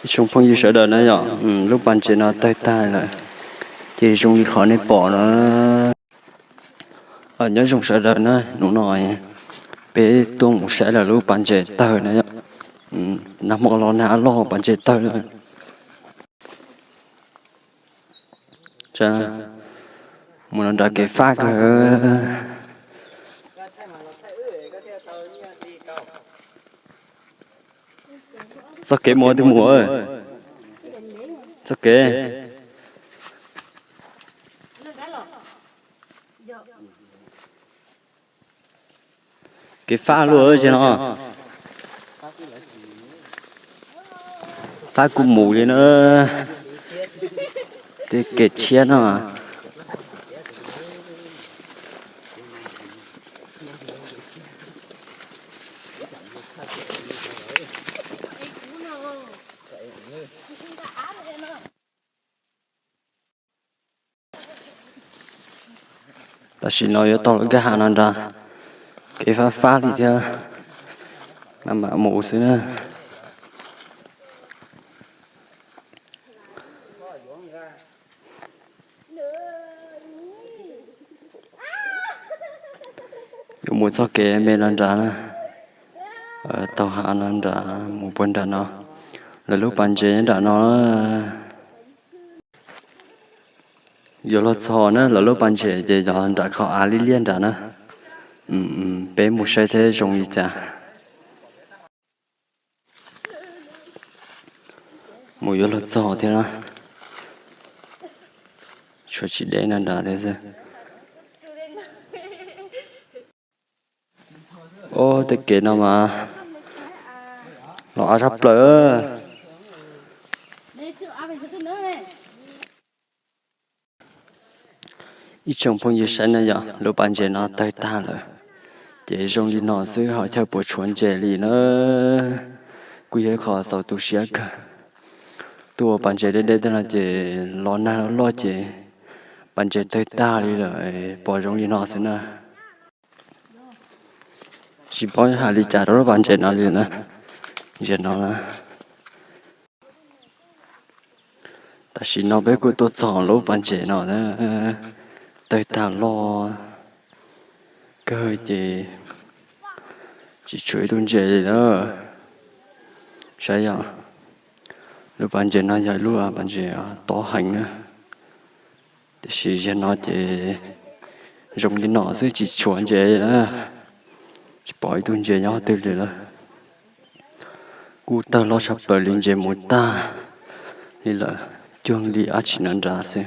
Ib tsoom phooj ywg sawv daws na yom, lub pas ntses no tawg tag lawm, ces zoo li qhov nej pom na. Nyob zoo sawv daws na, hnub no peb tuaj mus saib lawv lub pas ntses tawg na yom. Nag hmo los nag loj pas ntses tawg lawm. Mus no nrad kev fab kawg. Txoj kev mus twg mus? Txoj kev, kev fab luaj zig no. Fab kuj mus li na. Tej kev tshiab no. Tam sim no yuav tau los nkag hav no nrad, kev fab fab li thiab, maj mam mus xwb na. Yuav mus txoj kev me no nrad na, taug hav no nrad mus puag nram no, lawv lub pas ntses nyob nram no. Yuav luag txog na, lawv lub pas ntses ces yog nram qhov av liab liab nrad na. Peb mus saib thiab zoo li cas. Mus yuav luag txog thiab na. Tshuav tsis deb no nrad thiab xwb. Ob, tej kev no mas los av tshaj plaws. Ib tsoom phooj ywg saib na yom, lub pas ntses no tawg tag lawm, ces zoo li no xwb ho chaw puas tshuav ntses li na. Kuj yog ib qho txaus tu siab kawg. Tuaj ua pas ntses deb deb tej no ces los nag loj loj ces pas ntses tawg tag li lawm, pom zoo li no xwb na. Tsis paub hais li cas rau lub pas ntses no li na. Ntses no na, tam sim no peb kuj tuaj txog lub pas ntses no na, tawg tag loj kawg ces tsis tshuav ib tug ntses li na. Saib yom, lub pas ntses no yog lub pas ntses tob heev na, tiam sis yog no ces zoo li no xwb tsis tshuav ntses li na, tsis pom ib tug ntses nyob twg li lawm. Kuj tawg loj tshaj plaws li, ntses mus tag li lawm, cuag li dab tsi no nrad xwb.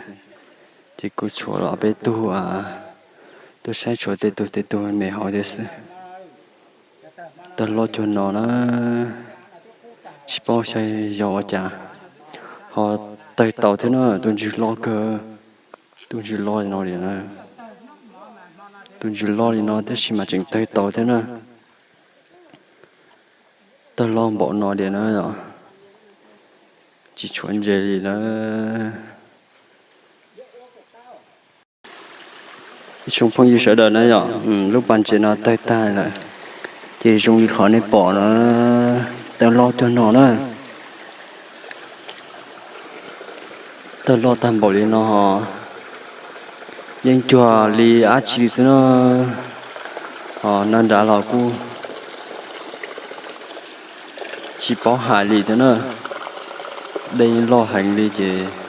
Ces kuj tshuav los peb tug tuaj saib tshuav tej tug tej tug me hauv thiab xwb. Tawg loj cuag no na, tsis paub xyov yog ua cas ho tawg tau thiab na. Tus ntswg loj kawg, tus ntswg loj li no li, tus ntswg loj li no tab sis mas tseem tawg tau thiab na. Tawg loj npaum no li na, tsis tshuav ntses li na. Ib tsoom phooj ywg sawv daws na yom, lub pas ntses no tawg tag lawm, ces zoo li qhov nej pom na, tawg loj cuag no na. Tawg loj tag npaum li no, yeej cuag li dab tsi xwb na. Ho no nrad los kuj tsis paub hais li thiab na, dej loj heev li ces